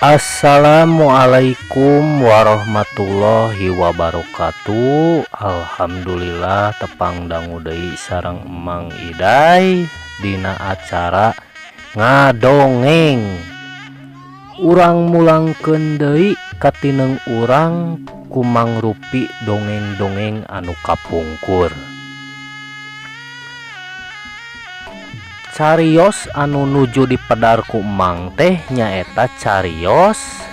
Assalamualaikum warahmatullahi wabarakatuh. Alhamdulillah tepang dangu deui sareng Emang Iday dina acara ngadongeng. Urang mulangkeun deui katineng urang ku mangrupi dongeng-dongeng anu kapungkur. Carios anu nuju dipedar ku Emang teh nyaeta carios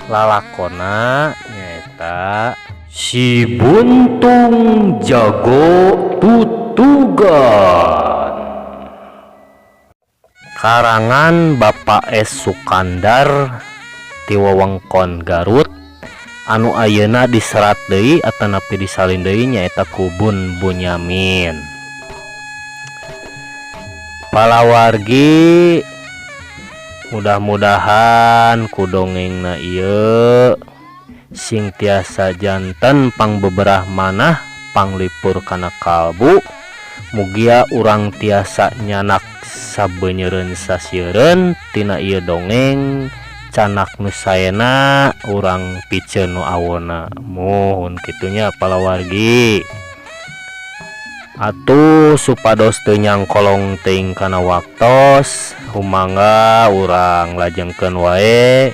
lalakona nyaeta Si Buntung Jago Tutugan karangan Bapak S Sukandar ti wewengkon Garut anu ayeuna diserat deui atanapi disalin deui nyaeta ku Bun Bunyamin. Palawargi mudah-mudahan ku dongengna ieu sing tiasa janten pangbeberah manah panglipur kana kalbu mugia urang tiasa nyanak sabenyeureun sasieureun tina ieu dongeng canak nu saena urang piceun nu awona muhun kitu nya palawargi. Atuh supados teu nyangkolong teuing kana waktos humangga urang lajengkeun wae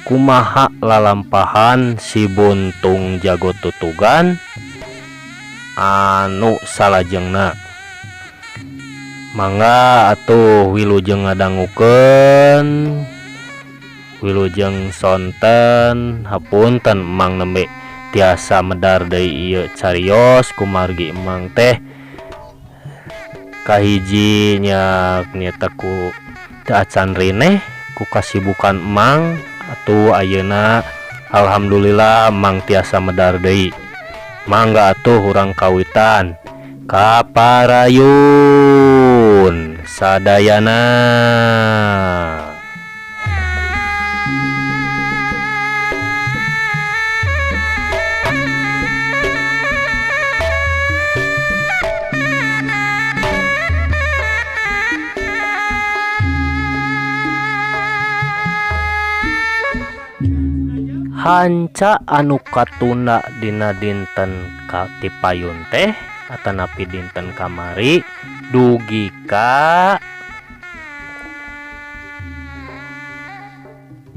kumaha lalampahan Si Buntung Jago Tutugan anu salajengna. Mangga atuh wilujeng ngadangukeun wilujeng sonten hapunten Emang nembe tiasa medar deui ieu carios kumargi Emang teh kahiji nya nyaeta ku teu acan rineh ku kasibukan Emang atuh ayeuna alhamdulillah Emang tiasa medar deui. Mangga atuh urang kawitan kaparayun sadayana. Hanca anu katunda dina dinten katipayun teh atanapi dinten kamari dugi ka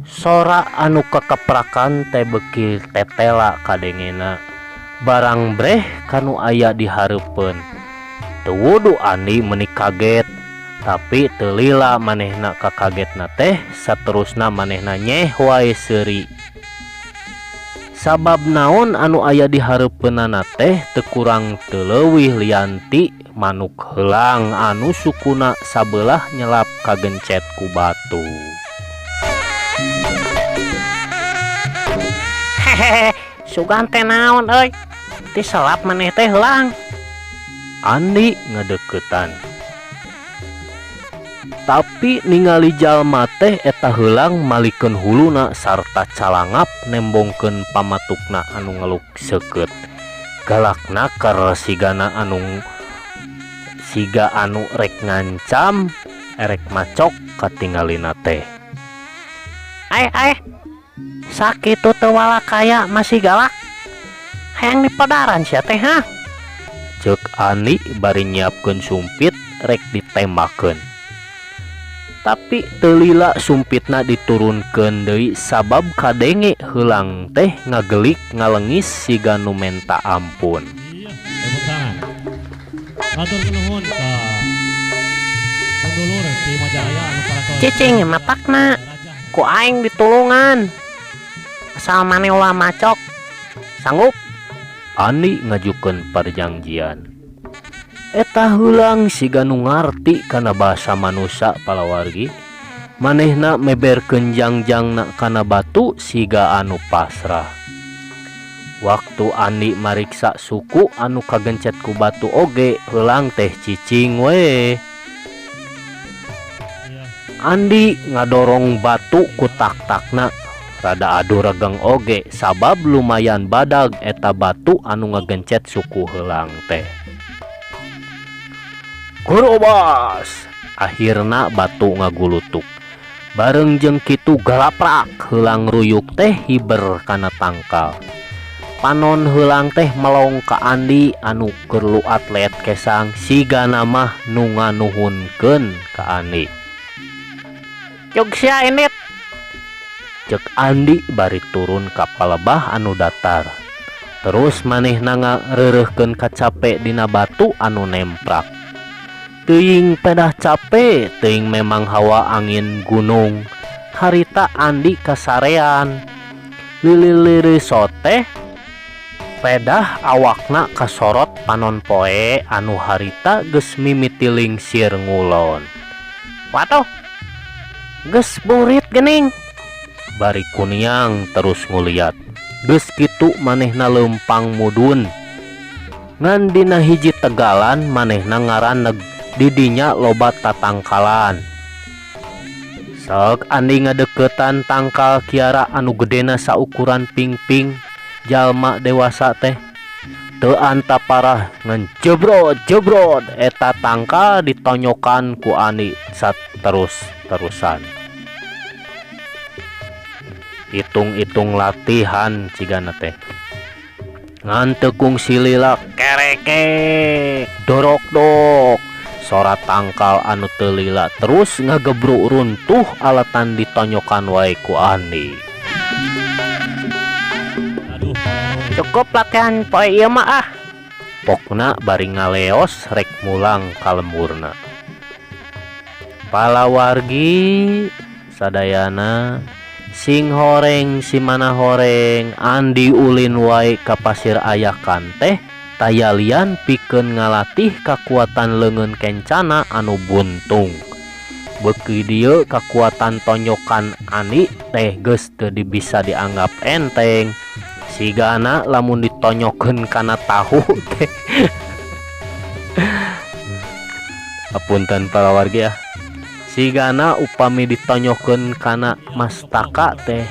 sora anu kekeprakan teh beuki tetela kadengena barang breh kanu aya di hareupeun. Teu wudu Andi meuni kaget tapi teu lila manehna kakagetna teh saterusna manehna nyeh wae seuri. Sabab naon anu aya di hareupeunana teh teu kurang teu leuwih lianti manuk heulang anu sukuna sabelah nyelap kagencet ku batu. Hehehe, sugan teh naon euy? Ti selap maneh teh heulang. Andi ngadeuketan. Tapi ningali jalma teh eta heulang malikeun huluna sarta calangap nembongkeun pamatukna anu ngeluk seukeut. Galakna keur sigana anu siga anu rek ngancam erek macok katingalina teh. Aeh aeh, sakitu teu walakaya masih galak. Hayang dipedaran sia teh hah? Ceuk Andi bari nyiapkeun sumpit rek ditembakeun. Tapi teu lila sumpitna diturunkeun deui sabab kadenge heulang teh ngagelik ngalengis siga nu menta ampun. Cicing matakna ku aing ditulungan. Asal maneh ulah macok. Sanggup? Andi ngajukeun parjangjian. Eta heulang siga nu ngarti kana basa manusa palawargi. Manehna meberkeun jangjangna kana batu siga anu pasrah. Waktu Andi mariksa suku anu kagencet ku batu oge heulang teh cicing we. Andi ngadorong batu ku tak-takna. Rada adu regeng oge sabab lumayan badag eta batu anu ngagencet suku heulang teh. Gurubas! Akhirna batu ngagulutuk. Bareng jeung kitu galaprak heulang ruyuk teh hiber kana tangkal. Panon heulang teh melong ka Andi anu keur luat leet kesang sigana mah nu nganuhunkeun ka Andi. Jog sia indit. Cek Andi bari turun ka palebah anu datar. Terus manehna ngareureuhkeun kacape dina batu anu nemprak. Teuing pedah cape, teuing memang hawa angin gunung. Harita Andi kasarean. Lili-liri teh pedah awakna kasorot panon poe anu harita geus mimiti lingsir ngulon. Waduh, geus burit geuning. Bari kuniang terus nguliat. Geus kitu manehna leumpang mudun. Ngan dina hiji tegalan manehna ngaraneg didinya loba tatangkalan. Sok Andi ngadeukeutan tangkal kiara anu gedena saukuran pingping jalma dewasa teh. Teu anta parah ngan jebrot jebrot eta tangkal ditonyokan ku Andi saterus-terusan. Hitung-hitung latihan cigana teh. Ngan teu kungsi lila kerekek dorok-dok sora tangkal anu teu lila terus ngagebruk runtuh alatan ditonyokan wae ku Andi. Cukup latihan poe ieu mah ah. Pokna bari ngaleos rek mulang ka lemburna. Palawargi sadayana sing horeng simana horeng Andi ulin wae ka Pasir Ayakan teh tayalian pikeun ngalatih kakuatan leungeun kencana anu buntung. Beuki dieu kakuatan tonyokan Andi teh geus teu bisa dianggap enteng. Sigana lamun ditonyokeun kana tahu teh. Apunten palawargi ah. Sigana upami ditonyokeun kana mastaka teh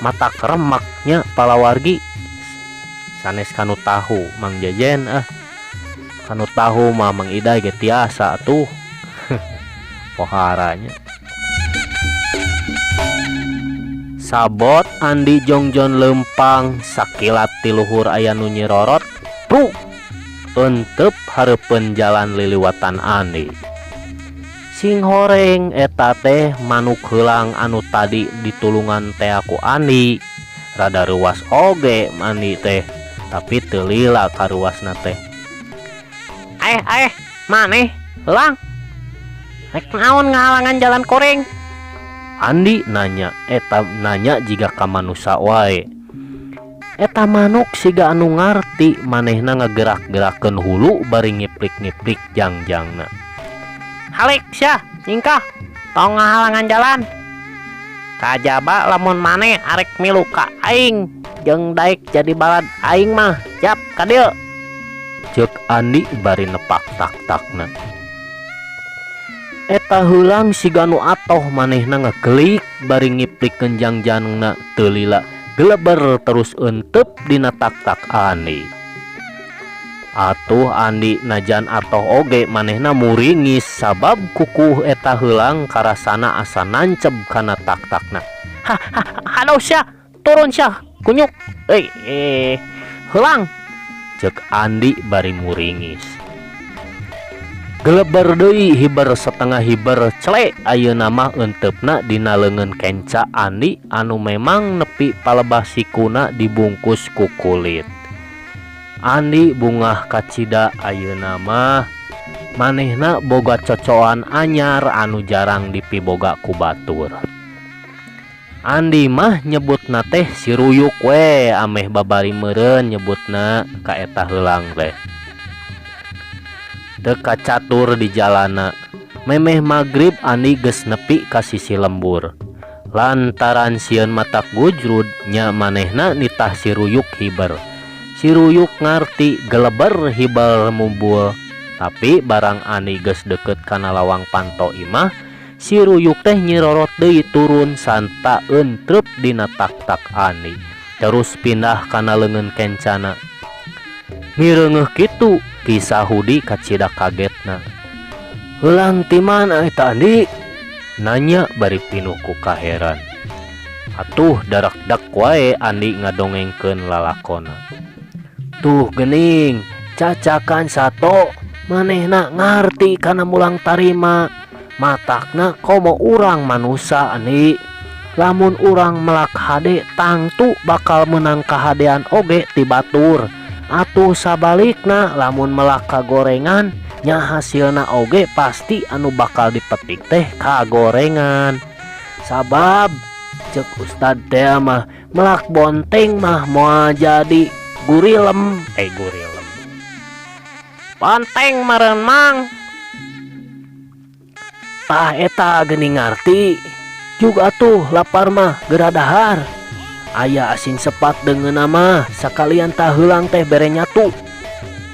mata keremaknya palawargi. Sanes kanu tahu Mang Jejen ah. Kanu tahu mah Mang Iday ge tiasa atuh. Poharanya. Sabot Andi jongjon lempang sakilat ti luhur aya nu nyirorot pruk eunteup hareupeun jalan liliwatan Andi. Sing horeng eta teh manuk heulang anu tadi ditulungan tea ku Andi. Rada reuas oge Andi teh, tapi teu lila karuasna teh. Maneh heulang. Rek naon ngahalangan jalan kuring? Andi nanya, eta nanya jiga ka manusa wae. Eta manuk siga anu ngarti manehna ngagerak-gerakeun hulu bari ngiplik-ngiplik jangjangna. Halik sia, nyingkah, tong ngahalangan jalan. Kajaba lamun maneh arek milu ka aing jeung daek jadi balad aing mah, jap ka dieu. Ceuk Andi bari nepak tak-takna. Eta heulang siga nu atoh manehna ngagelik bari ngiplikeun jangjangna teu lila geleber terus eunteup dina tak-tak Andi. Atuh Andi najan atoh oge manehna muringis sabab kukuh eta heulang karasana asa nanceb kana tak-takna. Haduh sia, turun sia, kunyuk. Heulang. Ceuk Andi bari muringis. Geleber deui hiber setengah hiber cele ayeuna mah eunteup-na dina leungeun kenca Andi anu memang nepi palebah sikuna dibungkus ku kulit. Andi bungah kacida ayeuna mah manehna boga cocoan anyar anu jarang dipiboga ku batur. Andi mah nyebutna teh si Ruyuk we ameh babari meureun nyebutna ka eta heulang teh. Teu kacatur di jalana. Memeh magrib Andi geus nepi ka sisi lembur. Lantaran sieun matak gujrud nya manehna nitah si Ruyuk hiber. Si Ruyuk ngarti geleber hiber mumbul. Tapi barang Andi geus deukeut kana lawang panto imah, si Ruyuk teh nyirorot deui turun santa eunteup dina tak-tak Andi. Terus pindah kana leungeun kencana. Mireungeuh kitu Ki Sahudi kacida kagetna. Heulang ti mana eta Andi? Nanya bari pinuh ku kaheran. Atuh darakdak wae Andi ngadongengkeun lalakonna. Tuh geuning, cacakan sato, manehna ngarti kana mulang tarima. Matakna komo urang manusa Andi. Lamun urang melak hade tangtu bakal meunang kahadean oge ti batur. Atuh sabalikna lamun melak kagorengan nya hasilna oge pasti anu bakal dipetik teh kagorengan. Sabab cek ustad teh mah melak bonteng mah moal jadi gurilem, gurilem. Bonteng meureun mang. Tah eta geuning ngarti. Jug atuh lapar mah geura dahar. Aya asin sepat deungeunna mah sakalian tah heulang teh bere nyatu.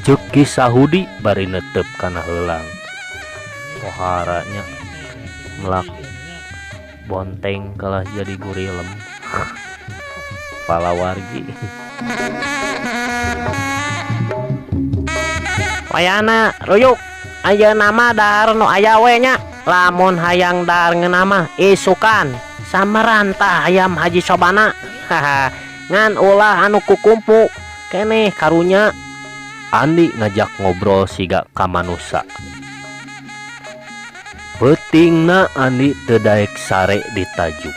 Ceuk Ki Sahudi bari neuteup kana heulang. Pohara nya melak bonteng kalah jadi gurilem. Palawargi. Wayana ruyuk ayeuna mah dahar nu aya we nya. Lamun hayang dahar ngeunah mah isukan sameran tah hayam Haji Sobana. Haha, ngan ulah anu kukumpu keneh karunya. Andi ngajak ngobrol siga ka manusa. Peutingna Andi teu daek sare di tajuk.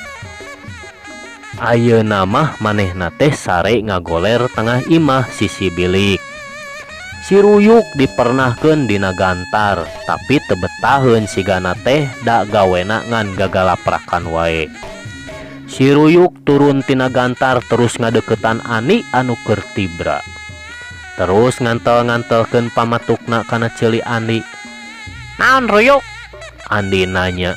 Ayeuna mah manehna teh sare ngagoler tengah imah sisi bilik. Si Ruyuk dipernahkeun dina gantar, tapi teu betaheun sigana teh da gawena ngan gagalaprakan wae. Si Ruyuk turun tina gantar terus ngadeukeutan Ani anu keur tibra. Terus ngantel-ngantelkeun pamatukna kana ceuli Andi. Naon Ruyuk? Andi nanya.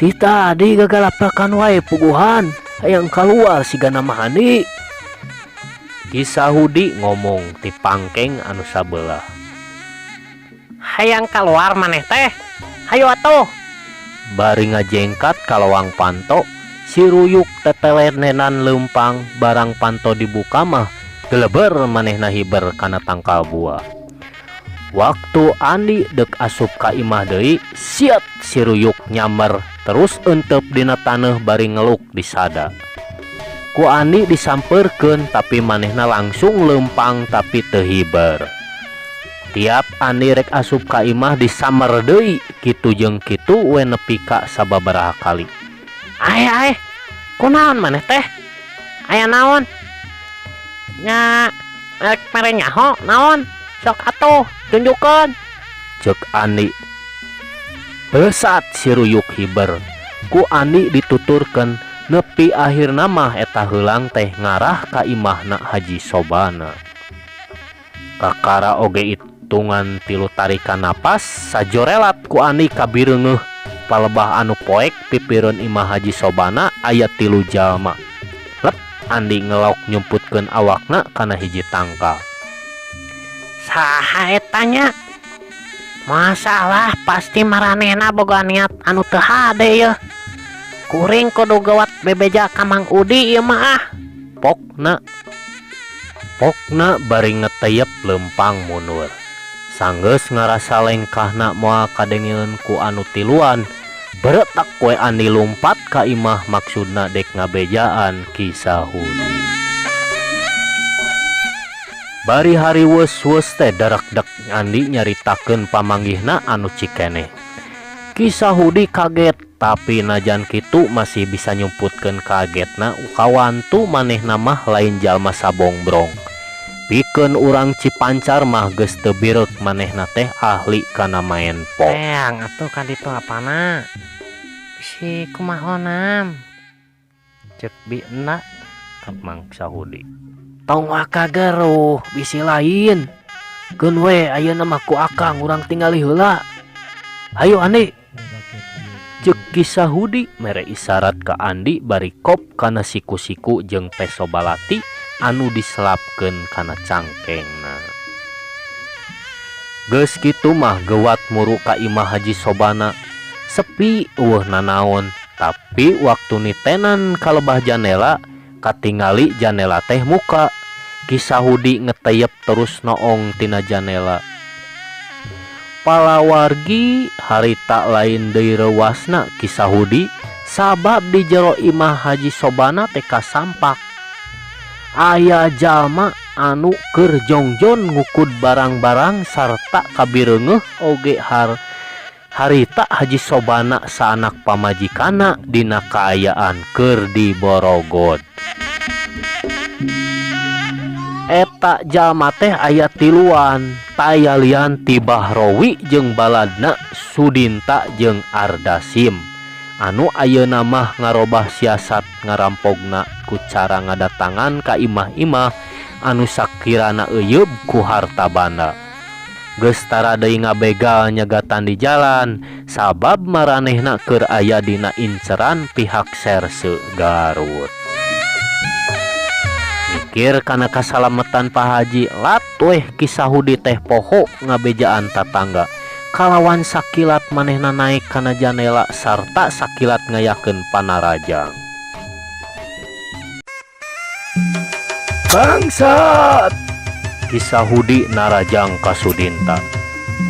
Ti tadi gagalaprakan wae puguhan, hayang kaluar sigana mah Andi. Ki Sahudi ngomong ti pangkeng anu sabelah. Hayang kaluar maneh teh? Hayu atuh. Bari ngajengkat ka lawang panto, si Ruyuk tetelenenan leumpang barang panto dibuka mah geleber manehna hiber kana tangkal buah. Waktu Andi deuk asup ka imah deui, siat si Ruyuk nyamber terus euteup dina taneuh bari ngeluk di sada. Ku Andi disampeurkeun tapi manehna langsung leumpang tapi teu hiber. Tiap Andi rek asup ka imah disamber deui kitu jeung kitu we nepi ka sababaraha kali. Ae ae, kunaon maneh teh? Aya naon? Nya rek mere nyaho naon? Sok atuh tunjukkeun. Ceuk Andi. Pesat si Ruyuk hiber. Ku Andi dituturkeun nepi akhirna mah eta heulang teh ngarah ka imahna Haji Sobana. Kakara oge hitungan 3 tarikan napas sajorelat ku Andi kabireungeuh palebah anu poek pipireun imah Haji Sobana aya 3 jalma. Lep Andi ngelok nyumputkeun awakna kana hiji tangkal. Saha eta nya? Masalah pasti maranehna boga niat anu teu hade yeuh. Kuring kudu gawat bebeja ka Mang Udi ieu mah ah. Pokna. Pokna bari ngeteyep leumpang mundur. Sanggeus ngarasa lengkahna moal kadengeun ku anu tiluan, beretak we Andi lumpat ka imah maksudna dek ngabejaan Ki Sahudi. Bari hariweus-weus teh darakdek Andi nyaritakeun pamanggihna anu cikeneh. Ki Sahudi kaget tapi najan kitu masih bisa nyumputkeun kagetna kawantu manehna mah lain jalma sabongbrong. Pikeun urang Cipancar mah geus teu bireuk manehna teh ahli kana maen pop. Teang atuh ka ditu apana? Bisi kumaha Cek bi ena ka Mang Sahudi. Tong waka geruh bisi lain. Keun we ayeuna mah ku akang urang tingali heula. Hayu Andi. Ceuk Ki Sahudi mere isyarat ka Andi bari kop kana siku-siku jeung peso balati anu diselapkeun kana cangkengna. Geus kitu mah geuwat muru ka imah Haji Sobana. Sepi eueuh nanaon, tapi waktu nitenan ka lebah janela katingali janela teh muka. Ki Sahudi ngeteyep terus noong tina janela. Palawargi harita lain deui reuwasna Ki Sahudi sabab di jero imah Haji Sobana teh kasampak aya jalma anu keur jongjon ngukud barang-barang sarta kabireungeuh oge harita Haji Sobana saanak pamajikanna dina kaayaan keur diborogod. Eta jalma teh aya tiluan taya lian ti Bahrowi jeung baladna Sudinta jeung Ardasim anu ayeuna mah ngarobah siasat ngarampogna ku cara ngadatangan ka imah-imah anu sakirana euyeup ku harta banda. Geus tara deui ngabegal nyegatan di jalan sabab maranehna keur aya dina inceran pihak Serse Garut. Mikir kana kasalametan Pak Haji lat weh Ki Sahudi teh poho ngabejaan tatangga. Kalawan sakilat manehna naek kana janela sarta sakilat ngayakeun panarajang. Bangsat! Ki Sahudi narajang ka Sudinta.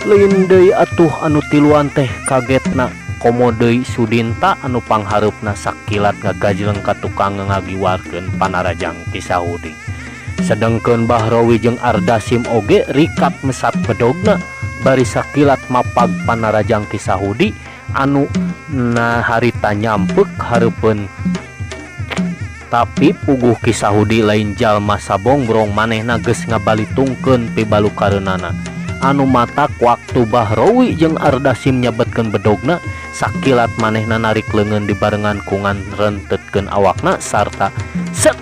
Lain deui atuh anu tiluan teh kagetna komo deui Sudinta anu panghareupna sakilat ngagajleng ka tukang ngagiwarkeun panarajang Ki Sahudi. Sedengkeun Bahrowi jeung Ardasim oge rikat mesat bedogna bari sakilat mapag panarajang Ki Sahudi anu na harita nyampek hareupeun. Tapi puguh Ki Sahudi lain jalma sabongbrong manehna geus ngabalitungkeun pibalukareunana. Anu matak waktu Bahrowi jeung Ardasim nyabetkeun bedogna sakilat manehna narik leungeun dibarengan ku ngarentetkeun awakna sarta set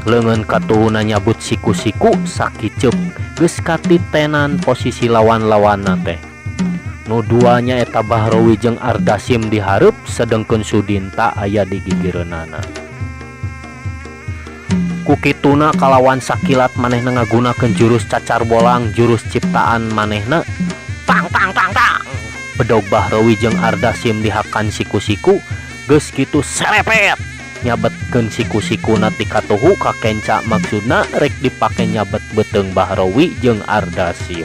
leungeun katuhuna nyabut siku-siku sakiceup geus katitenan posisi lawan-lawanna teh. Nu dua nyaeta Bahrowi jeung Ardasim dihareup sedengkeun Sudinta aya di gigireunana. Ku kituna kalawan sakilat manehna ngagunakeun jurus cacar bolang jurus ciptaan manehna. Tang tang tang tang. Bedog Bahrowi jeung Ardasim dihakan siku-siku geus kitu serepet nyabetkeun siku-sikuna ti katuhu ka kenca maksudna rek dipake nyabet beuteung Bahrowi jeung Ardasim.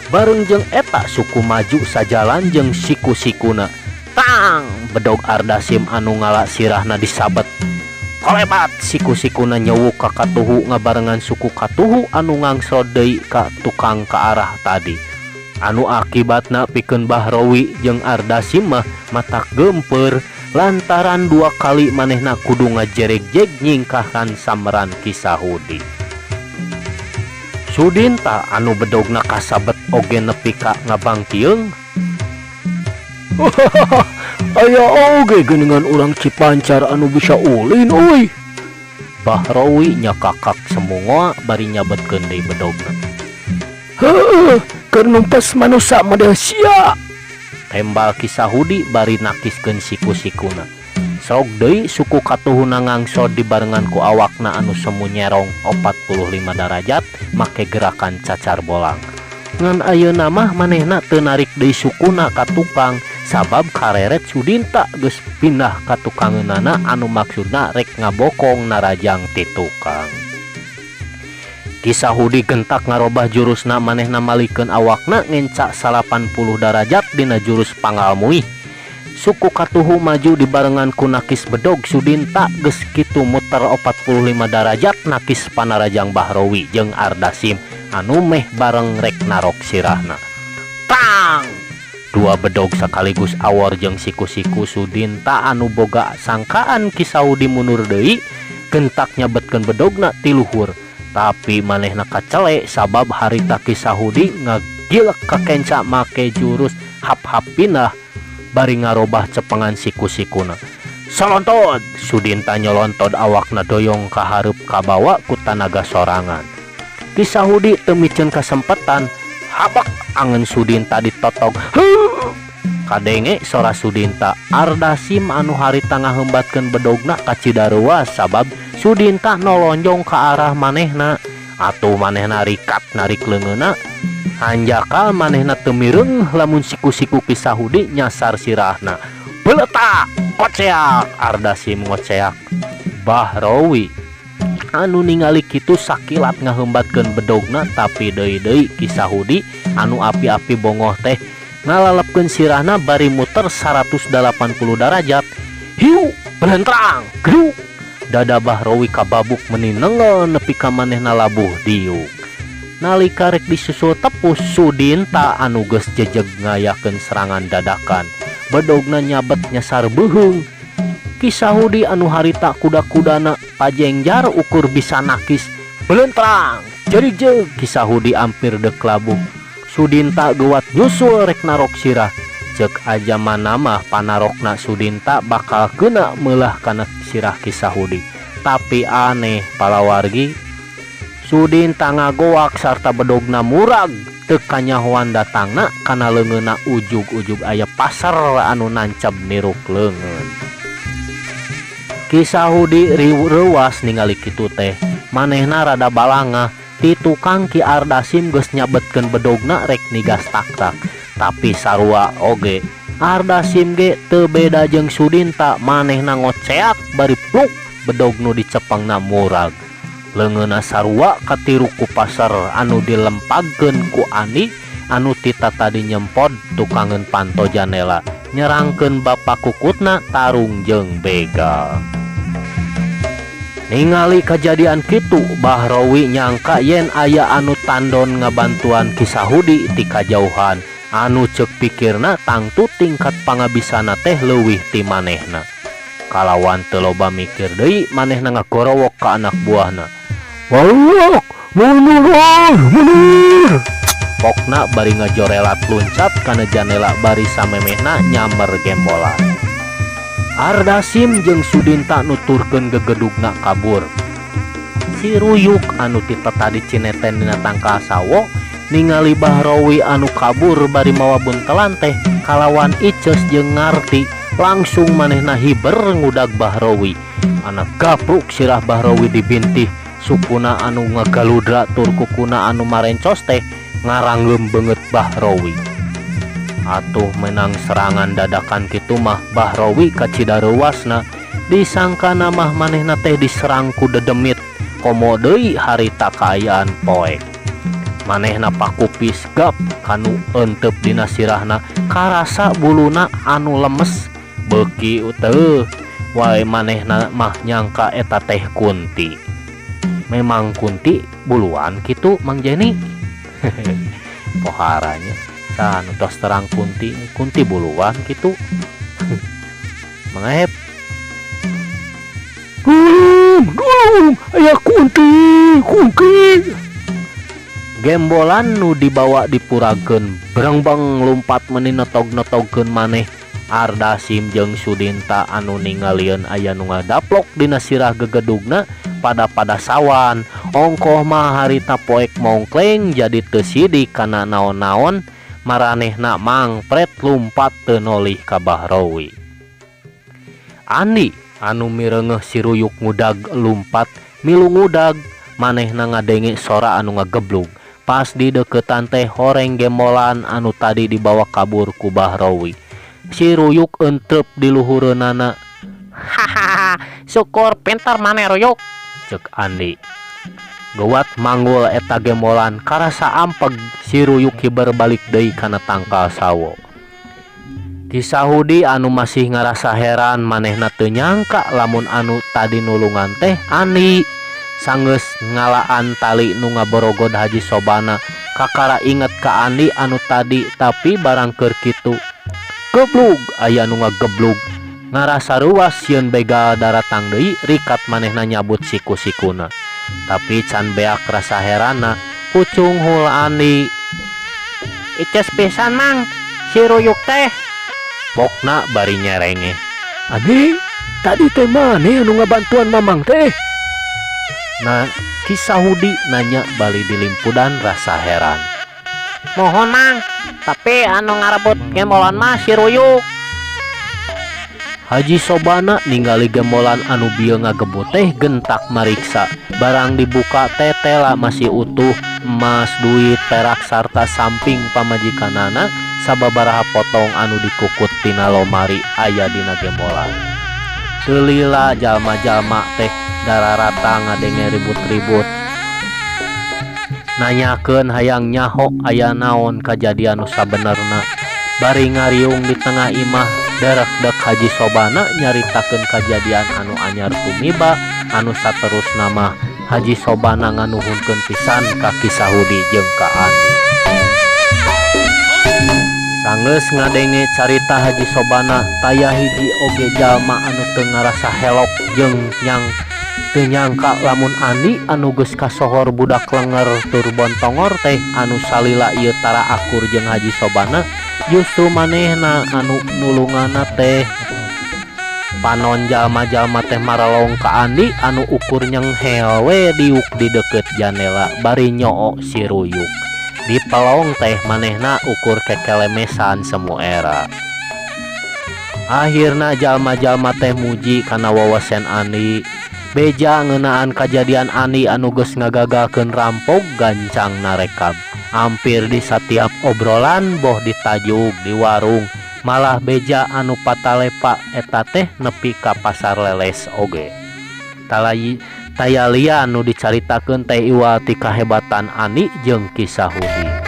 Bareng jeung eta suku maju sajalan jeung siku-sikuna. Tang bedog Ardasim anu ngala sirahna disabet. Kolebat siku-sikuna nyewuk ka katuhu ngabarengan suku katuhu anu ngangsrod deui ka tukang ka arah tadi. Anu akibatna pikeun Bahrowi jeung Ardasim mah matak geumpeur lantaran dua kali manehna kudu ngajeregjeg nyingkahan samran Ki Sahudi. Sudinta anu bedogna kasabet oge nepi ka ngabangkieung. Aya oge geuningan urang Cipancar anu bisa ulin euy. Bahrowi nyakakak semungoa bari nyabetkeun deui bedogna. Heueuh, keur numpes manusa model sia. Tembal Ki Sahudi bari nakiskeun siku-sikuna. Sok deui suku katuhuna ngangsod dibarengan ku awakna anu semu nyerong 45 darajat make gerakan cacar bolang. Ngan ayeuna mah manehna teu narik deui sukuna ka tukang sabab kareret Sudinta geus pindah ka tukangeunana anu maksudna rek ngabokong narajang ti tukang. Ki Sahudi gentak ngarobah jurusna manehna malikeun awakna ngenca 80 darajat dina jurus pangalmuih. Suku katuhu maju dibarengan ku nakis bedog Sudinta geus kitu muter 45 darajat nakis panarajang Bahrowi jeung Ardasim anu meh bareng rek narok sirahna. Tang! Dua bedog sekaligus awor jeung siku-siku Sudinta anu boga sangkaan Ki Sahudi mundur deui gentak nyabetkeun bedogna ti luhur. Tapi manehna kacele sabab harita Ki Sahudi ngagilek ka kenca make jurus hap-hap pindah bari ngarobah cepengan siku-sikuna. Solontod! Sudinta nyolontod awakna doyong ka hareup kabawa ku tanaga sorangan. Ki Sahudi teu miceun kasempetan, habak angen Sudinta ditotog. Heuh! Kadenge sora Sudinta Ardasim anu harita ngahembatkeun bedogna ka Cidaruas sabab Sudinta nolonjong ka arah manehna. Atuh manehna rikat narik leungeunna. Hanjakal manehna teu mireung lamun siku-siku Ki Sahudi nyasar sirahna. Beletak! Koceak! Ardasim ngoceak. Bahrowi. Anu ningali kitu sakilat ngaheumbatkeun bedogna tapi deui-deui Ki Sahudi anu api-api bongoh teh ngalalepkeun sirahna bari muter 180 darajat. Hiu belentrang geduk dada Bahrowi kababuk meni nenggel nepi ka manehna labuh diuk. Nalika rek disusul tepus Sudinta anu geus jejeg ngayakeun serangan dadakan. Bedogna nyabet nyasar beuheung. Ki Sahudi anu harita kuda-kudana pajengjar ukur bisa nakis belentrang jerijeg Ki Sahudi ampir deuk labuh. Sudinta geuwat nyusul rek narok sirah. Ceuk ajamana mah panarokna Sudinta bakal kena meulah kana sirah Ki Sahudi. Tapi aneh palawargi Sudinta ngagoak sarta bedogna murag teu kanyahoan datangna kana leungeunna ujug-ujug aya pasar anu nancab niruk leungeun. Ki Sahudi reuwas ningali kitu teh manehna rada balangah. Ti tukang Ki Ardasim geus nyabetkeun bedogna rek nigas taktak. Tapi sarua oge Ardasim ge teu beda jeung Sudinta manehna ngoceak bari pluk bedog nu dicepengna murag. Leungeunna sarua katiru ku pasar anu dilempagkeun ku Andi anu tita tadi nyempod tukangeun panto janela nyerangkeun bapa kukutna tarung jeung begal. Ningali kajadian kitu Bahrowi nyangka yen aya anu tandon ngabantuan Ki Sahudi ti kajauhan anu ceuk pikirna tangtu tingkat pangabisana teh leuwih ti manehna. Kalawan teu loba mikir deui manehna ngagorowok ka anak buahna. Walak, mundur, mundur. Pokna bari ngajorelat luncat kana janela bari samemehna nyamber gembolan. Ardasim jeung Sudinta nuturkeun gegedugna kabur. Si Ruyuk anu ti tadi cineten dina tangkal sawo ningali Bahrowi anu kabur bari mawa buntelan teh kalawan ices jeung ngarti langsung manehna hiber ngudag Bahrowi. Anak gapruk sirah Bahrowi dibintih sukuna anu ngagaludra tur kukuna anu marencos teh ngaranggeum beungeut Bahrowi. Atuh menang serangan dadakan kitu mah Bahrowi kacida reuwasna disangkana mah manehna teh diserang ku dedemit komo deui harita kaayaan poek. Manehna pakupis gap kanu eenteup dina sirahna karasa buluna anu lemes beuki teuh wae manehna mah nyangka eta teh kunti. Memang kunti buluan kitu Mang Jeni. Poharanya saha nu tos terang kunti, kunti buluan kitu. Mang Aep. Dulung, dulung, aya kunti, kunti. Gembolan nu dibawa dipuragkeun berengbeng lumpat meni netog-netogkeun maneh. Ardasim jeung Sudinta anu ningalieun aya nu ngadaplok dina sirah gegedugna pada-pada sawan. Ongkoh mah harita poek mongkleng jadi teu sidik kana naon-naon maranehna mangpret lumpat teu nolih ka Bahrowi. Andi anu mireungeuh si Ruyuk ngudag lumpat milu ngudag manehna ngadenge sora anu ngageblug. Pas di deukeutan teh horeng gembolan anu tadi dibawa kabur ku Bahrowi. Si Ruyuk entrep di luhureunana. Hahaha, syukur pintar maneh Ruyuk, ceuk Andi. Geuwat manggul eta gembolan karasa ampeg si Ruyuk hiber balik deui kana tangkal sawo. Ki Sahudi anu masih ngarasa heran manehna teu nyangka lamun anu tadi nulungan teh Andi. Sanggeus ngalaan tali nu ngaborogod Haji Sobana kakara inget ka Andi anu tadi tapi barang keur kitu. Geblug aya nu ngageblug ngarasa reuwas sieun begal daratang deui rikat manehna nyabut siku-sikuna. Tapi can beak rasa heranna pucunghul Andi. Ices pisan Mang si Ruyuk teh. Pokna bari nyerengeh. Andi tadi teh maneh anu ngabantuan Mamang teh? Nah, Ki Sahudi nanya bali dilimpudan rasa heran. Mohon Mang, tapi anu ngarebut gembolan mah si Ruyuk. Haji Sobana ningali gembolan anu bieu ngagebut teh gentak mariksa. Barang dibuka teh tela masih utuh, emas, duit, perak sarta samping pamajikanana sababaraha potong anu dikukut tina lomari aya dina gembolan. Teu lila jalma-jalma teh Dararata ngadenge ribut-ribut. Nanyakeun hayang nyaho aya naon kajadian nu sabenerna. Bari ngariung di tengah imah darekdek Haji Sobana nyaritakeun kajadian anu anyar tumiba anu saterusna mah Haji Sobana nganuhunkeun pisan ka Ki Sahudi jeung ka Andi. Sanggeus ngadenge carita Haji Sobana taya hiji oge jalma anu teu ngarasa helok jeung nyang teu nyangka lamun Andi anu geus kasohor budak lenger tur bontongor teh anu salila ieu tara akur jeung Haji Sobana justru manehna anu nulunganna teh. Panon jalma-jalma teh maralong ka Andi anu ukur nyenghel we diuk di deukeut janela bari nyoo si ruyuk. Di pelong teh manehna ukur kekelemesan semu era. Akhirna jalma-jalma teh muji kana wawasen Andi. Beja ngeunaan kajadian Andi anu geus ngagagalkeun rampok gancang narekam. Hampir di satiap obrolan boh ditajug di warung malah beja anu patalepa eta teh nepi ka pasar leles oge. Talayi taya lian nu dicaritakeun teh iwal ti kahebatan Andi jeung Ki Sahudi.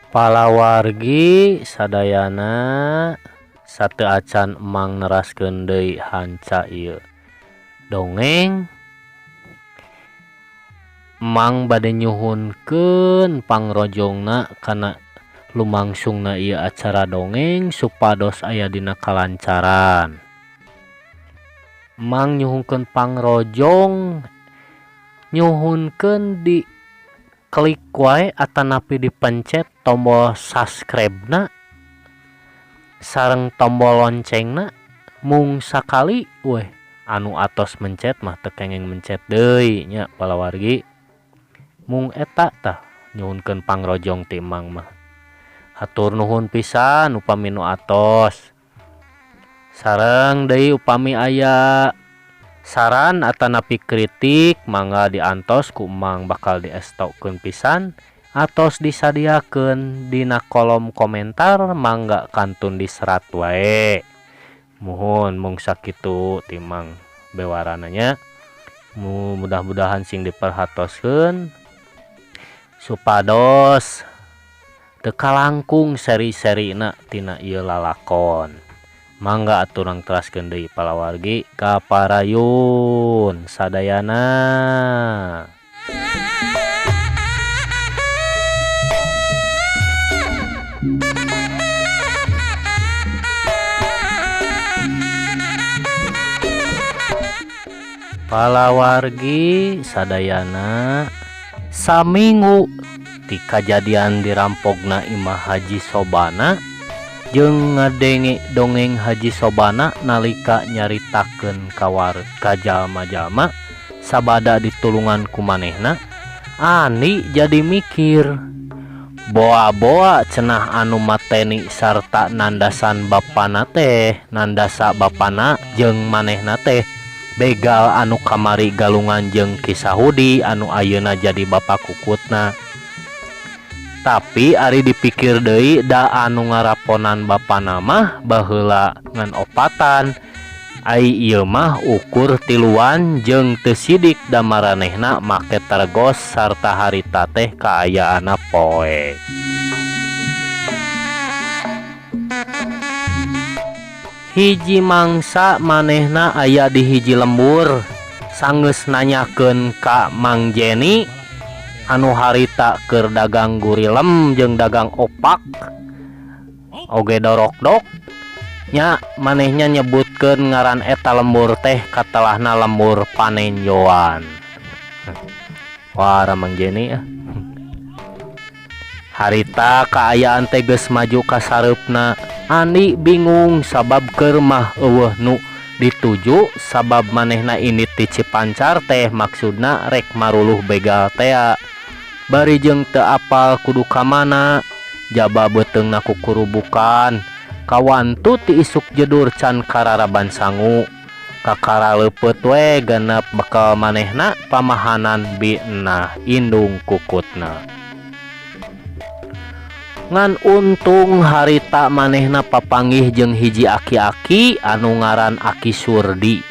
Palawargi sadayana sateu acan emang neraskeun deui hanca ieu dongeng. Emang bade nyuhunkeun pangrojongna kana lumangsungna ieu acara dongeng supados aya dina kalancaran. Emang nyuhunkeun pangrojong nyuhunkeun di klik wae atanapi dipencet tombol subscribe-na sareng tombol loncengna mung sakali weh anu atos mencet mah teu kenging mencet deui nya palawargi. Mung eta tah nyuhunkeun pangrojong ti emang mah. Hatur nuhun pisan upami nu atos. Sareng deui upami aya saran atanapi kritik mangga diantos ku emang bakal diestokeun pisan atos disadiakeun dina kolom komentar mangga kantun diserat wae. Muhun mung sakitu ti emang bewarana nya. Mudah-mudahan sing diperhatoskeun supados teu kalangkung seri-serina tina ieu lalakon. Mangga aturang teraskeun deui palawargi ka parayun sadayana. Palawargi sadayana saminggu ti kajadian dirampogna Imah Haji Sobana jeung ngadenge dongeng Haji Sobana nalika nyaritakeun ka jalma-jalma sabada ditulungan ku manehna, Ani jadi mikir boa-boa cenah anu mateni sarta nandasan bapana teh nandasa bapana jeung manehna teh begal anu kamari galungan jeung Ki Sahudi anu ayeuna jadi bapa kukutna. Tapi ari dipikir deui da anu ngaraponan bapana mah baheula ngan opatan, ai ieu mah ukur tiluan jeung teu sidik da maranehna make tergos sarta harita teh kaayaanna poek. Hiji mangsa manehna aya di hiji lembur sanggeus nanyakeun ka Mang Jeni anu harita keur dagang gurilem jeung dagang opak oge dorokdok nya manehnya nyebutkeun ngaran eta lembur teh katelahna lembur panenjoan. Wah, Mang Jeni ah. Harita kaayaan teh geus maju ka sareupna. Andi bingung sabab keur mah eueuh nu dituju sabab manehna ini ti Cipancar teh maksudna rek maruluh begal tea. Bari jeung teu apal kudu ka mana jaba beuteungna kukurubukan kawantu ti isuk jedur can kararaban sangu. Kakara leupeut we genep bekel manehna pamahanan Bi Enah indung kukutna. Ngan untung harita manehna papanggih jeung hiji aki-aki anu ngaran Aki Surdi.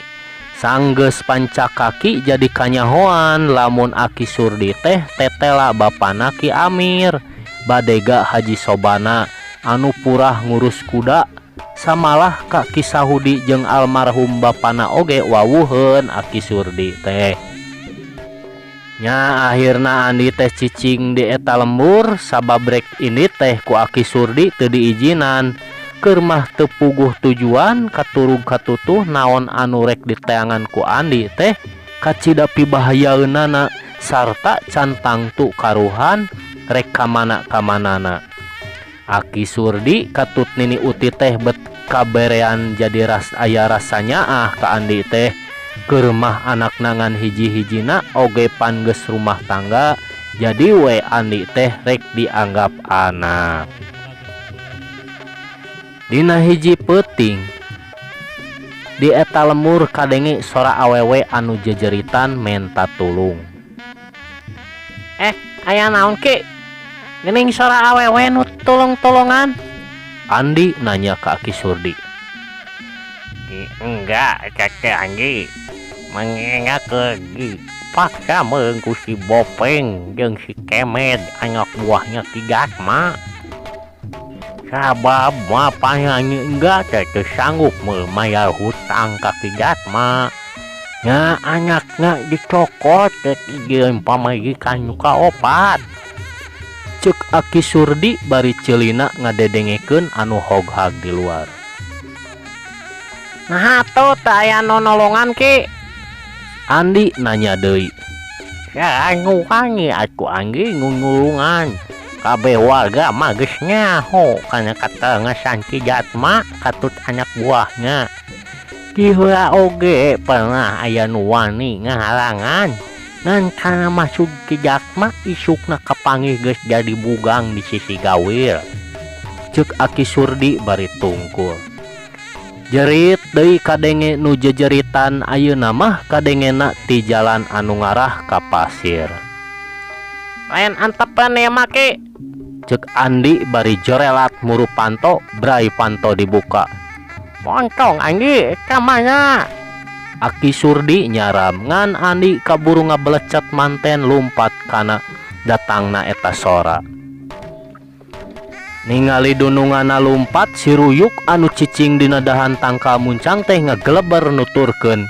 Sanggeus pancak kaki jadi kanyahoan lamun Aki Surdi teh tetela bapana Ki Amir badega Haji Sobana anu purah ngurus kuda samalah ka Ki Sahudi jeung almarhum bapana oge wawuheun Aki Surdi teh. Nya akhirna Andi teh cicing di eta lembur sabab rek ini teh ku Aki Surdi teu diijinan. Keur mah teu puguh tujuan katurug katutuh naon anu rek diteangan ku Andi teh kacida pibahayaeunana sarta can tangtu karuhan rek ka mana-kamanana. Aki Surdi katut Nini Uti teh bet kaberean jadi ras aya rasa nyaah ka Andi teh. Keur mah anakna ngan hiji-hijina oge pan geus rumah tangga jadi we Andi teh rek dianggap anak. Dina hiji peuting di eta lembur kadenge sora awewe anu jejeritan menta tulung. Aya naon Ki? Geuning sora awewe nu tulung-tulungan? Andi nanya ka Aki Surdi. Ki, enggak, kakek Anggi. Mengingat lagi paksa mengku si Bopeng jeung si Kemed anak buahnya Ki Gatma. Sabab mah panyanyi enggak teh teu sanggup mayar hutang ka Ki Gatma. Nya anakna dicokot teh jeung pamajikan nu kaopat. Ceuk Aki Surdi bari ceulina ngadedengekeun anu hoghag di luar. Nah atuh teu aya nu nolongan Ki? Andi nanya deui. Ya anu wangi atuh Anggi ngunulungan. Kabeh warga mah geus nyaho kana katengesan Ki Gatma katut anak buahna. Ki heula oge pernah aya nu wani ngahalangan. Ngan kana masuk Ki Gatma isukna kapanggih geus jadi bugang di sisi gawir. Ceuk Aki Surdi bari tungkul. Jerit deui kadenge nu jejeritan ayeuna mah kadengena ti jalan anu ngarah ka pasir. Lain antepeun ieu mah Ki. Ceuk Andi bari jorelat muru panto, brai panto dibuka. Montong Andi ka mana? Aki Surdi nyaram ngan Andi kaburu ngabelecet manten lumpat kana datangna eta sora. Ningali dunungana lumpat si Ruyuk anu cicing dina dahan tangkal muncang teh ngageleber nuturkeun.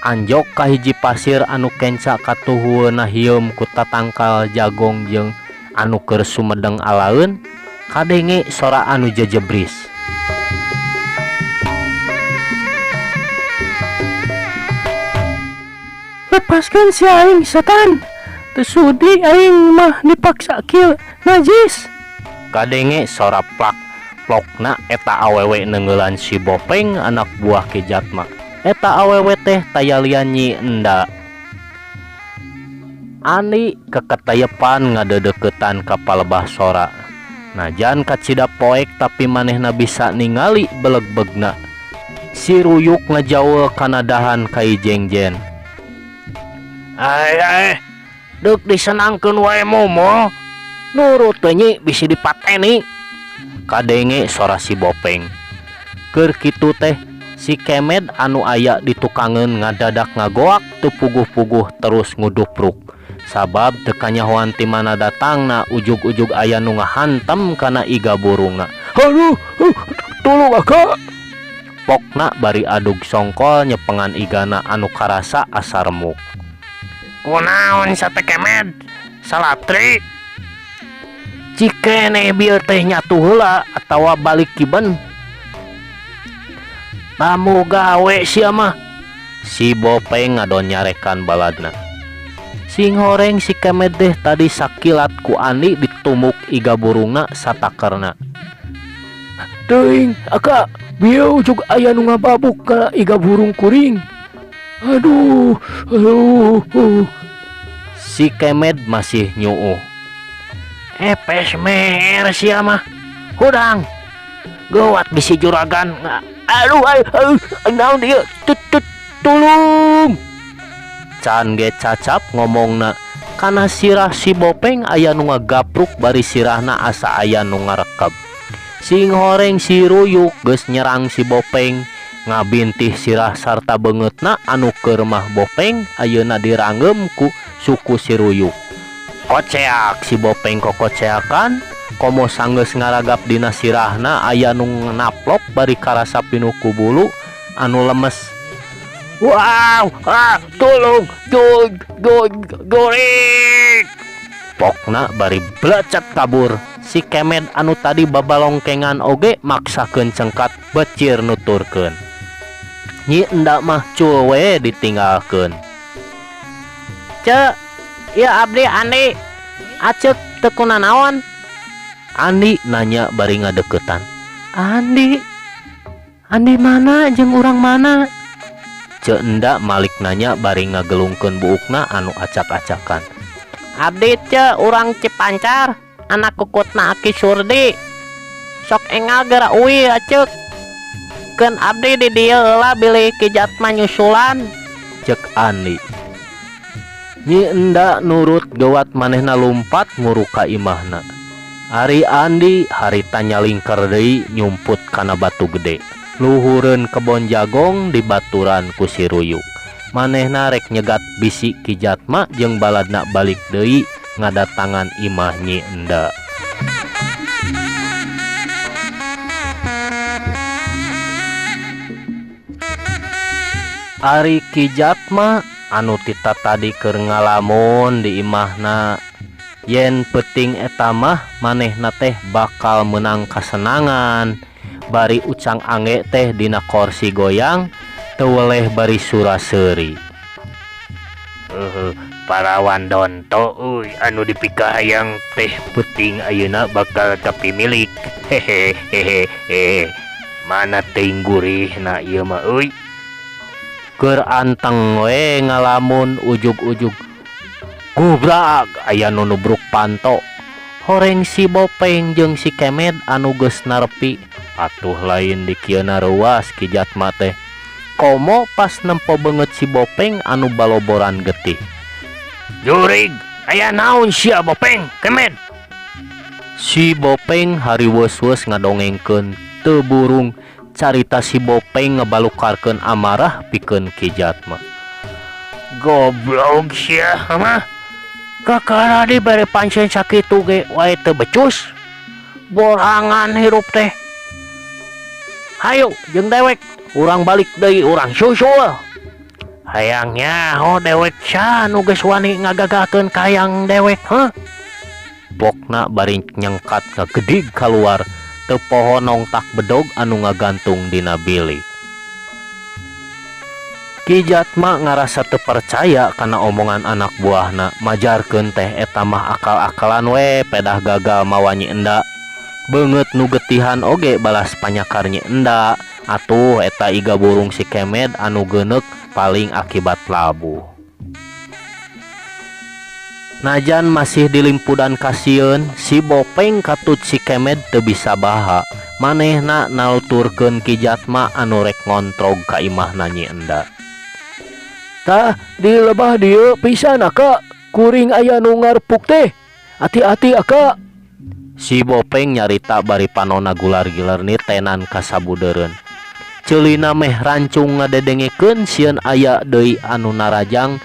Anjok ka hiji pasir anu kenca katuhueuna hieum ku tatangkal jagong jeung anu keur sumedeng alaeun, kadenge sora anu jejebris. Lepaskan si aing setan. Teu sudi aing mah dipaksa kieu najis. Kadenge sora plak plokna eta awewe neungeulan si Bopeng anak buah Ki Jatma. Eta awewe teh tayalian Nyi Enda. Andi keketayepan ngadedeketan ka palebah sora. Najan kacida poek tapi manehna bisa ningali belegbegna. Si Ruyuk ngajaul kana dahan kai jengjen. Ai ai, deuk disenangkeun wae momo. Nurut teh nyi bisi dipateni. Kadenge sora si Bopeng. Keur kitu teh si Kemed anu aya di tukangeun ngadadak ngagoak teu puguh-puguh terus ngudupruk. Sabab teu kanyahoan ti mana datangna ujug-ujug aya nu ngahantem kana iga burungna. Aduh, tulung aka. Pokna bari adug songkol nyepengan igana anu karasa asa remuk. Kunaon sate Kemed? Salatri. Cikene bieu teh nyatu heula atawa balik kiben. Tamu gawe sia mah. Si Bopeng ngadon nyarekan baladna. Sing horeng si Kemed teh tadi sakilat ku Andi ditumuk iga burungna satakerna. Teuing aka bieu ujug aya nu ngababuk ka iga burung kuring. Aduh, aduh. Si Kemed masih nyuuh. Epes mer sia mah. Hudang. Geuwat bisi juragan Aduh aduh naon ieu tulung. Can ge cacap ngomongna kana sirah si Bopeng aya nu ngagapruk bari sirahna asa aya nu ngarekeb. Sing horeng si Ruyuk geus nyerang si Bopeng ngabintih sirah sarta beungeutna anu keur mah Bopeng ayeuna diranggem ku suku si Ruyuk. Koceak si Bopeng kokoceakan komo sanggeus ngaragap dina sirahna aya nu naplok bari karasa pinuh ku bulu anu lemes. Wow, ah, tolong, jurig. Pokna bari blecet kabur. Si Kemed anu tadi babalongkengan oge maksakeun cengkat becir nuturkeun. Nyi Endak mah cul we ditinggalkeun. Cek, ieu abdi Andi. Aceuk teu kunanaon? Andi nanya bari ngadeukeutan. Andi, Andi mana jeung urang mana? Ceu Endak malik nanya bari ngagelungkeun buukna anu acak-acakan. Abdi ceu urang Cipancar, anak kukutna Aki Surdi. Sok engal geura uih aceuk. Keun abdi di dieu heula bilih Ki Jatma nyusulan. Ceuk Andi. Nyi Endak nurut gewat manehna lumpat nguruk ka imahna. Ari Andi harita nyalingker deui nyumput kana batu gede. Luhureun kebon jagong dibaturan ku si Ruyuk. Manehna rek nyegat bisi Ki Jatma jeung baladna balik deui ngadatangan imah Nyi Endak. Ari Ki Jatma anu tita tadi keur ngalamun di imahna yen peuting eta mah manehna teh bakal meunang kasenangan. Bari ucang angge teh dina korsi goyang teu weleh bari sura-seuri. Parawan donto euy anu dipikahayang teh peuting ayeuna bakal kapimilik. Hehehe. Mana teuing gurihna ieu mah euy. Keur anteng we ngalamun ujug-ujug gubrak aya nu nubruk panto. Horeng si Bopeng jeung si Kemed anu geus narepi. Atuh lain dikieuna reuas Ki Jatma teh. Komo pas nempo beungeut si Bopeng anu baloboran getih. Jurig, aya naon sia Bopeng, Kemed? Si Bopeng hariweus-weus ngadongengkeun teu burung carita si Bopeng ngebalukarkeun amarah pikeun Ki Jatma. Goblok sia mah. Kakara dibere pancen sakitu ge wae teu becus. Borangan hirup teh. Hayu jeung dewek urang balik deui urang susul. Hayang nyaho dewek saha nu geus wani ngagagakeun ka hayang dewek, heuh? Pokna bari nyengkat ngagedig kaluar teu poho nongtak bedog anu ngagantung dina bilik. Ki Jatma ngarasa teu percaya kana omongan anak buahna, majarkeun teh eta mah akal-akalan we pedah gagal mawa Nyi Endak. Beungeut nu getihan oge balas panyakar Nyi Endak. Atuh eta iga burung si Kemed anu geuneuk paling akibat labuh. Najan masih dilimpudan kasieun, si Bopeng katut si Kemed teu bisa baha. Manehna nalturkeun Ki Jatma anu rek ngontrog ka imahna Nyi Endak. Tah di lebah dieu pisan aka, kuring aya nu ngarpuk teh. Hati-hati aka. Si Bopeng nyarita bari panona gular-gilar nitenan ka sabudeureun. Ceulina meh rancung ngadedengekeun sieun aya deui anu narajang.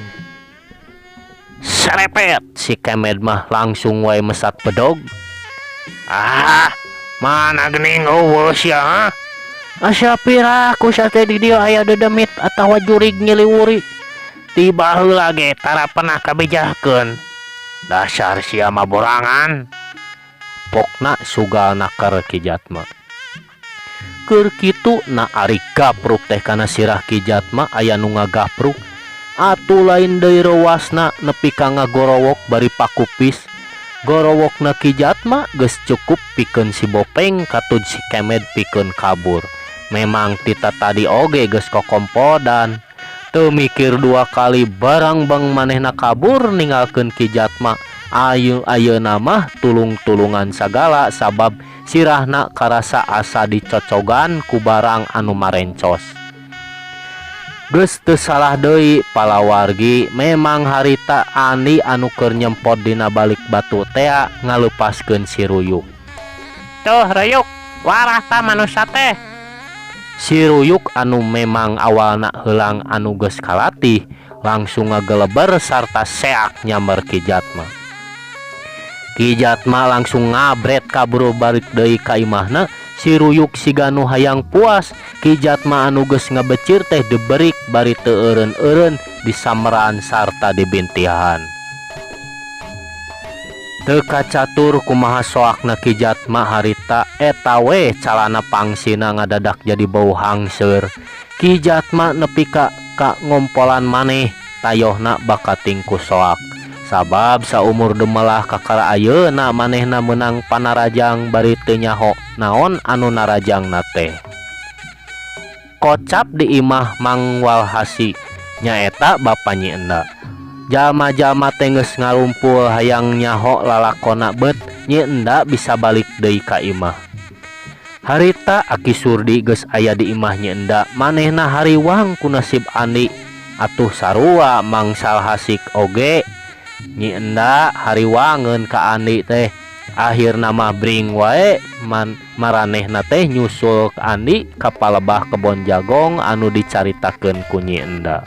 Serepet si Kemed mah langsung wae mesat bedog. Ah, mana geuning eueuh sia, ha? Asa piraku sate di dieu aya dedemit atawa jurig nyiliwuri. Ti baheula ge tara pernah kabejahkeun. Dasar sia mah borangan. Pokna sugal naker Ki Jatma. Keur kitu na ari gapruk teh kana sirah Ki Jatma aya nu ngagapruk. Atuh lain deui reuasna nepi ka ngagorowok bari pakupis. Gorowokna Ki Jatma geus cukup pikeun si Bopeng katud si Kemed pikeun kabur. Memang tita tadi oge geus kokompodan. Teu mikir dua kali barang bang manehna kabur ninggalkeun Ki Jatma. Ayu ayeuna mah tulung-tulungan sagala sabab Sirahna karasa asa dicocogan ku barang anu marencos. Geus teu salah deui palawargi memang harita Andi anu keur nyempot dina balik batu tea ngaleupaskeun si Ruyuk. Tuh Ruyuk, warah ta manusa teh. Si Ruyuk anu memang awalna heulang anu geus kalatih langsung ngageleber sarta seak nyamber Ki Jatma. Ki Jatma langsung ngabret kaburu balik deui ka imahna. Si Ruyuk siga nu hayang puas, Ki Jatma anu geus ngabecir teh diberik bari teu eureun-eureun disamperan sarta dibintihan. Teu kacatur kumaha soakna Ki Jatma harita eta we calana pangsina ngadadak jadi bau hangseur. Ki Jatma nepi ka ngompolan maneh tayohna bakating ku soak. Sabab saumur demelah kakara ayeuna manehna meunang panarajang bari teu nyaho naon anu narajangna teh. Kocap di imah Mang Walhasi nyaeta bapa Nyi Enda. Jalma-jalma teh geus ngarumpul hayang nyaho lalakona beut Nyi Enda bisa balik deui ka imah. Harita Aki Surdi geus aya di imah Nyi Enda, manehna hariwang ku nasib Andi atuh sarua Mang Salhasik oge. Nyi Enda hariwangeun ka Andi teh akhirna mah bring wae man maranehna teh nyusul ka Andi ka palebah kebon jagong anu dicaritakeun ku Nyi Enda.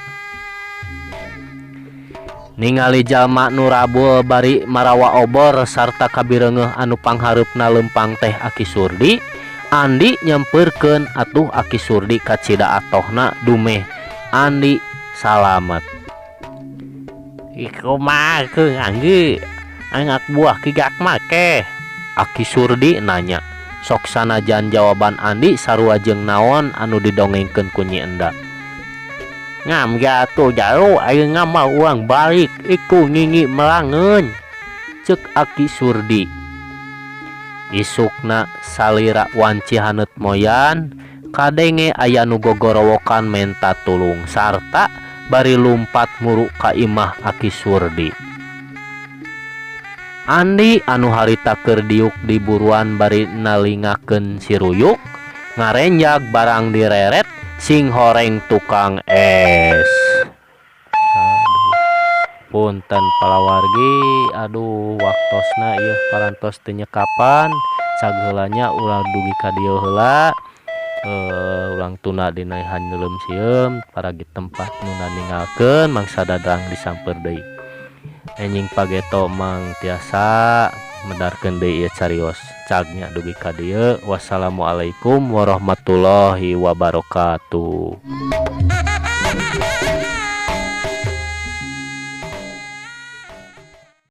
Ningali jalma nu rabul bari marawa obor sarta kabireungeuh anu panghareupna leumpang teh Aki Surdi, Andi nyampeurkeun atuh Aki Surdi kacida atohna dumeh Andi salamet. Kumaha Anggi, anak buah Ki Jatma teh? Aki Surdi nanya. Sok sanajan jawaban Andi sarua jeung naon anu didongengkeun ku Nyi Enda. Ngam jatuh jauh ayeuna mah urang balik iku ngingi melangeun, ceuk Aki Surdi. Isukna salira wanci haneut moyan kadenge aya nu gogorowokan menta tulung sarta bari lumpat muru ka imah Aki Surdi. Andi anu harita keur diuk di buruan bari nalingakeun si Ruyuk ngarenjag barang direret sing horeng tukang es. Aduh, punten palawargi, aduh waktosna ieu parantos teu nyekapan sageulanya ulah dugi ka dieu heula. Ulang tuna dina haneuleum sieum paragi tempat nu ningalkeun mangsa dadrang disamper deui. Enjing pageto mang tiasa medarkeun deui ieu carios cagnya dugi ka dieu. Wassalamualaikum warahmatullahi wabarakatuh.